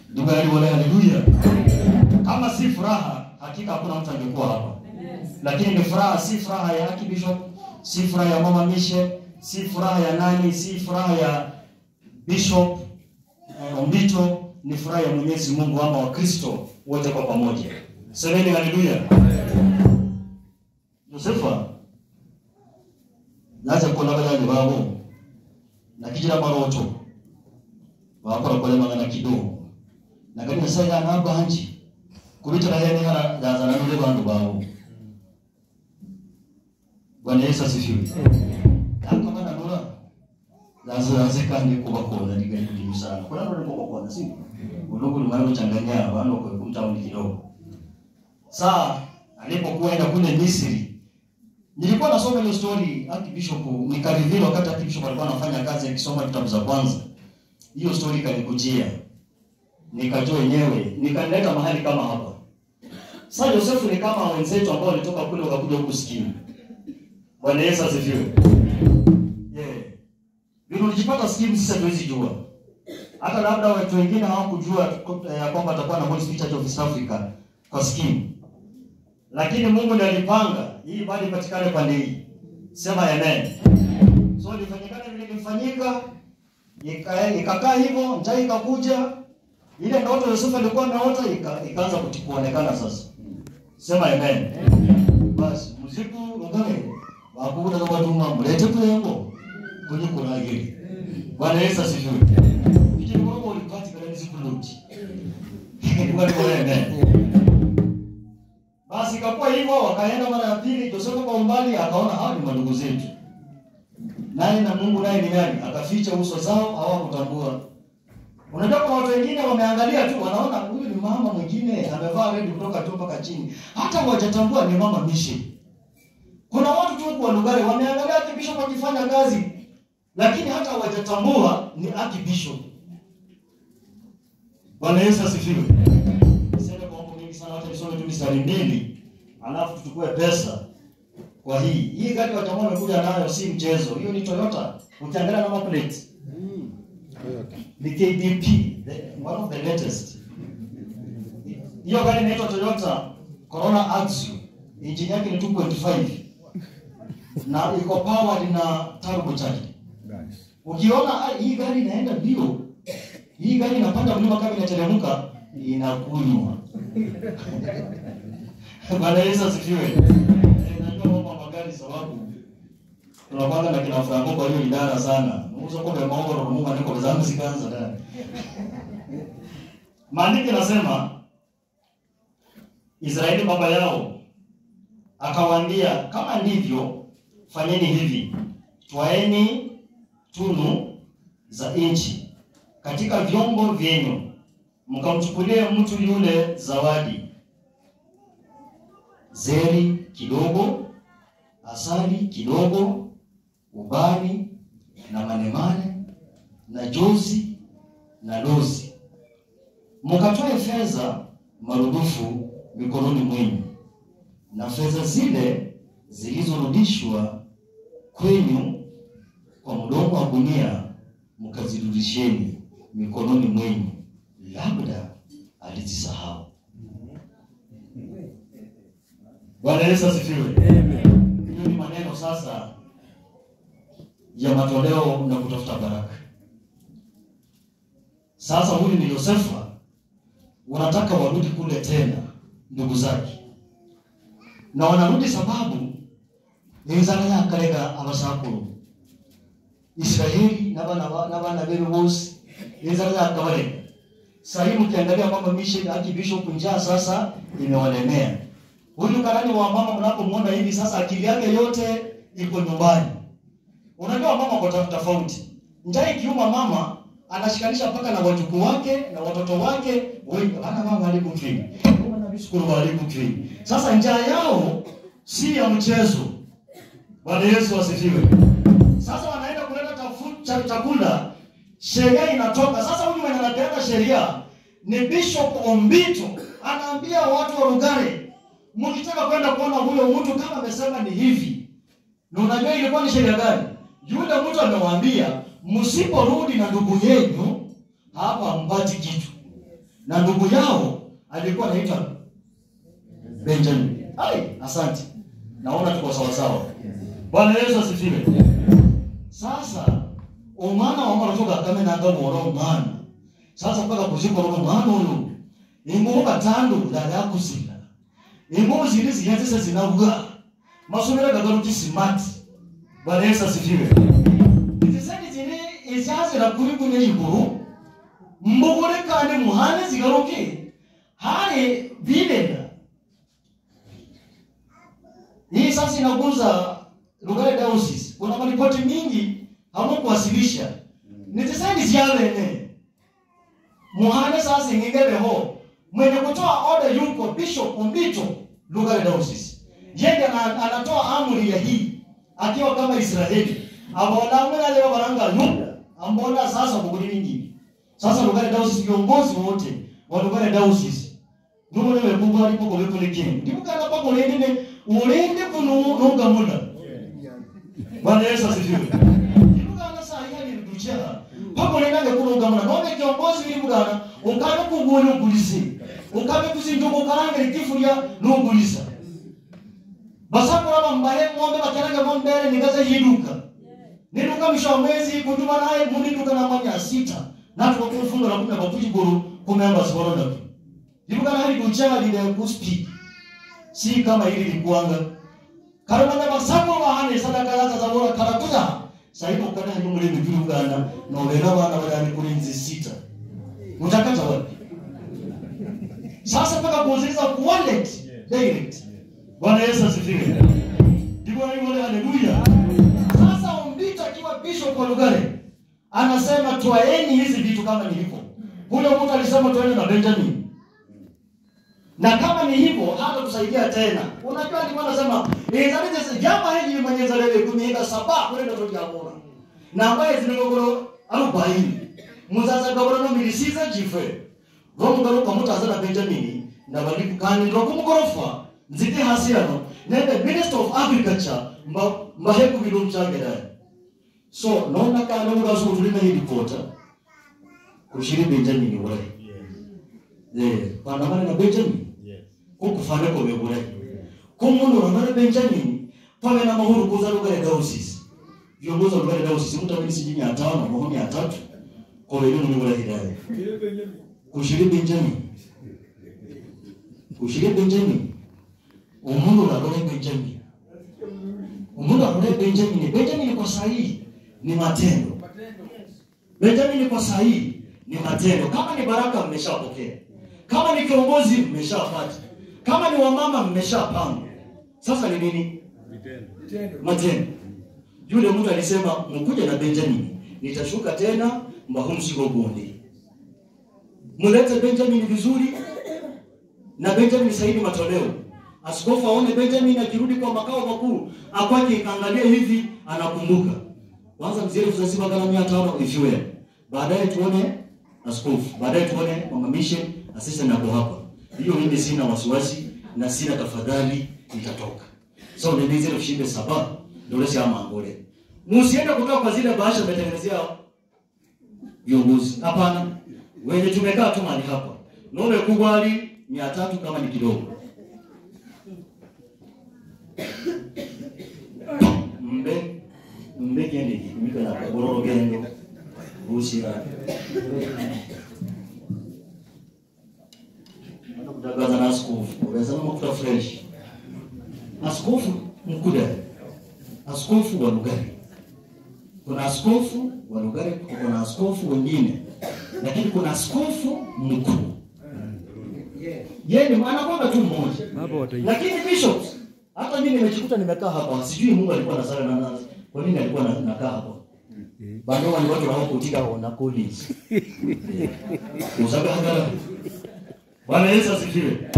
Ndugu yangu, haleluya. Kama si furaha, hakika hakuna mtu angekuwa hapa. Lakini ni furaha, si furaha ya Archbishop, si furaha ya Mama Mishe, si furaha ya nani, si furaha ya Bishop Ombito, ni furaha ya Mwenyezi Mungu ama Wakristo wote kwa pamoja. Semeni haleluya. Yosefa naza kona bala babo na kijira maroto bakora kole mangana kidogo na kani saya nabanji kubitira hene hara yazana nule bandu bawo. Bwana Yesu asifiwe. Kama na nura lazo kandi kubakona ndigari kulimu sana. Kuna ndio kubakona si ulungu limara kuchanganya abantu kwa kumtauni kidogo. Saa alipokuwa enda kule Misri, nilikuwa nasoma ile story Archbishop, nikareveal wakati Archbishop alikuwa anafanya kazi akisoma kitabu za kwanza. Hiyo story ikanikujia. Nikajua yenyewe, nikaleta mahali kama hapa. Sasa Yosefu ni kama wenzetu ambao walitoka kule wakakuja huku skimu. Bwana Yesu asifiwe. Yeah. Ndio ulijipata skimu, sisi hatuwezi jua. Hata labda watu wengine hawakujua ya kwamba atakuwa na Holy Spirit Church of East Africa kwa skimu. Lakini Mungu ndiye alipanga hii ibada ipatikane pande hii. Sema amen. So ilifanyikana vile ilifanyika, ikakaa hivyo, njaa ikakuja. Ile ndoto Yosefu alikuwa ameota ikaanza kuonekana sasa. Sema amen. Basi mziku ungane wakubuda kwa tuma mlete kuyengo kwenye kuragiri. Bwana Yesu asifiwe. Kijiji kwa ulipati kana mziku loti. Bwana amen. Basi ikakuwa hivyo, wakaenda mara ya pili. Yosefu kwa umbali akaona hawa ni ndugu zetu. Naye na Mungu naye ni nani? Akaficha uso zao hawakutambua. Unajua kwa watu wengine wameangalia tu wanaona huyu ni mama mwingine amevaa red kutoka juu mpaka chini. Hata hawajatambua ni Mama Mishe. Kuna watu tu kwa Lugari wameangalia Archbishop akifanya kazi, lakini hata hawajatambua ni Archbishop. Bwana Yesu asifiwe. Sasa kwa mambo mengi sana, wacha nisome tu mistari 2 alafu tuchukue pesa kwa hii. Hii gari watu ambao wamekuja nayo si mchezo. Hiyo ni Toyota. Ukiangalia number plate. Ni KDP, one of the latest. Hiyo gari inaitwa Toyota Corolla Axio. Engine yake ni 2.5. Na iko powered na turbocharged. Nice. Ukiona hii gari inaenda mbio, hii gari inapanda mlima kama inateremka, inakunywa. Bwana Yesu asifiwe. Najua mambo magari sababu tunapanda na kina Franco kwa hiyo idara sana. Muuzo kwa maombi na Mungu andiko zangu zikaanza ndani. Maandiko yanasema Israeli baba yao akawaambia, kama ndivyo fanyeni hivi, twaeni tunu za nchi katika vyombo vyenu, mkamchukulie mtu yule zawadi, zeri kidogo, asali kidogo, ubani na manemane na jozi na lozi, mkatoe fedha marudufu mikononi mwenu, na fedha zile zilizorudishwa kwenyu kwa mdomo wa gunia mkazirudisheni mikononi mwenu, labda alizisahau. Bwana Yesu asifiwe. Amen. Hiyo ni maneno sasa ya matoleo na kutafuta baraka. Sasa huyu ni Yosefa, wanataka warudi kule tena ndugu zake. Na wanarudi sababu inzara yakarega abasakuru. Israeli na bana bebe bose inzara yakabarega. Sasa mkiangalia kwamba mission Archbishop njaa sasa imewalemea. Huyu karani wa mama mnapomuona hivi sasa akili yake yote iko nyumbani. Unajua mama kwa tofauti. Njaa ikiuma mama anashikanisha mpaka na wajukuu wake na watoto wake, wewe ana mama alikufini. Mama na alikufini. Sasa njaa yao si ya mchezo. Bwana Yesu asifiwe. Sasa wanaenda kuleta chakula, sheria inatoka. Sasa huyu mwenye anapeana sheria ni Bishop Ombito, anaambia watu wa Lugari, mkitaka kwenda kuona huyo mtu kama amesema ni hivi. Na unajua ilikuwa ni sheria gani? Yule mtu amewaambia msiporudi na ndugu yenu hapa mpati kitu. Na ndugu yao alikuwa anaitwa Benjamin. Ai, asante. Naona tuko sawa sawa. Bwana Yesu asifiwe. Sasa omwana wa mara kame na ngabo mwana. Sasa mpaka kuziko roho mwana huyu. Ingumu katandu dada kuzila. Ingumu zili ziyanze zinavuga. Masomera gagaruti smart. Bwana Yesu asifiwe. Izisani zine izaze la kuri kunye iguru. Mbogore kande muhane zigaruke. Hale bilenda. Hii sasa inaguza Lugari Diocese. Kuna maripoti mingi hamukuwasilisha. Nitesani zialene. Muhane sasa ingebe ho. Mwenye kutoa order yuko Bishop Ombito Lugari Diocese. Yeye anatoa amri ya hii akiwa kama Israeli. Abona mwana leo baranga Yuda. Ambona sasa buguri mingi. Sasa Lugari Diocese viongozi wote wa Lugari Diocese. Numo lewe kubwa alipo kwa lekeni. Ndipo kana pako lendene ulende kuno nunga. Bwana Yesu asifiwe. Ndipo kana saa hii aliruduchia. Pako lendane kuno nunga muda. Nome kiongozi wili mugana ukabe kugoni ugulise. Ukabe kuzinduko ukarange kifuria nugulisa. Basakura bambaye ngombe bakaranga bombere nigaze yiduka. Niduka mwisho wa mwezi kutuma naye muniduka na mwanya sita. Na tukakufunga na kumbe bakujiguru kumemba siboronda. Ndipo kana hali kuchana lile kuspeak. Si kama hili likuanga. Karama na basako bahane sadaka za zabora karakuza. Saipo kana hali muri mjurugana na wena bana bali kulinzi sita. Utakata wapi? Sasa paka kuuliza wallet direct. Bwana Yesu asifiwe. Ndipo na haleluya. Sasa Ombito akiwa bishop wa Lugari anasema twaeni hizi vitu kama nilivyo. Huyo mtu alisema tuende na Benjamin. Na kama ni hivyo hata tusaidia tena. Unajua ndipo anasema ezalize jama hili mwenyeza lele kumiega saba kule ndo tuliamora. Na ambaye zinogoro 40. Muzaza gabora no milisiza jife. Romu garuka mtu azana Benjamin na bali kani ndo kumgorofa nzite hasirano nende Minister of Agriculture mbahe kubilum changera. So nona kana mugazo tulina hili kota. Kushiri Benjamin wale. Yes. Pandamana na Benjamin. Yes. Kukufanya kwa bure. Kumundu na Benjamin pale na mahuru kuza Lugari Diocese. Viongozi wa Lugari Diocese mtu ameni sijini 500 na 300 kwa elimu ni wala hidayah. Kushiri Benjamin. Kushiri Benjamin. Umundu na Benjamin. Umundu na Benjamin. Benjamin kwa sahihi ni matendo. Benjamin kwa sahihi ni matendo. Kama ni baraka mmeshapokea. Kama ni kiongozi mmeshapata. Kama ni wamama mmeshapanga. Sasa ni nini? Matendo. Yule mtu alisema mkuje na Benjamin, nitashuka tena mbahumsigo gondi. Mulete Benjamin vizuri na Benjamin saidi matoleo. Askofu aone Benjamin akirudi kwa makao makuu, akwake kaangalia hivi anakumbuka. Kwanza mzee uzasiba kama 500 ifiwe. Baadaye tuone askofu, baadaye tuone mama mission assistant hapo hapa. Hiyo mimi sina wasiwasi na sina tafadhali nitatoka. So niende kushibe saba ndio lesi ama angole. Msiende kutoka kwa zile bahasha mmetengenezea viongozi. Hapana. Wewe tumekaa tu mahali hapa. Nome kubali 300 kama ni kidogo. Mbe kende mika na bororo gendo. Bushira. Kutagaza na askofu, unaweza makuta fresh. Askofu mkuda. Askofu wa Lugari. Kuna askofu wa Lugari, kuna askofu wengine. Lakini kuna askofu mkuu. Yeye ni anakuwa tu mmoja. Lakini bishops, hata mimi nimejikuta nimekaa hapa, sijui Mungu alikuwa anasala na nani. Kwa nini alikuwa anakaa hapa? Bado wale watu wao kutika wana college. Usaga hangala. Bwana Yesu asifiwe.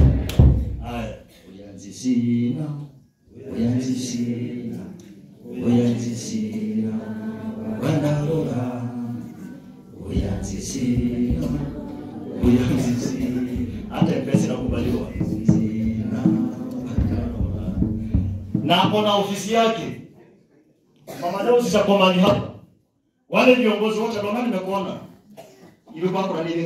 Haya, uyanzisina, uyanzisina, uyanzisina, wanalola, uyanzisina, uyanzisina. Hata pesa inakubaliwa. Na hapo na ofisi yake. Mama leo sisa kwa mali hapa. Wale viongozi wote ndio maana nimekuona. Ilikuwa kuna nini?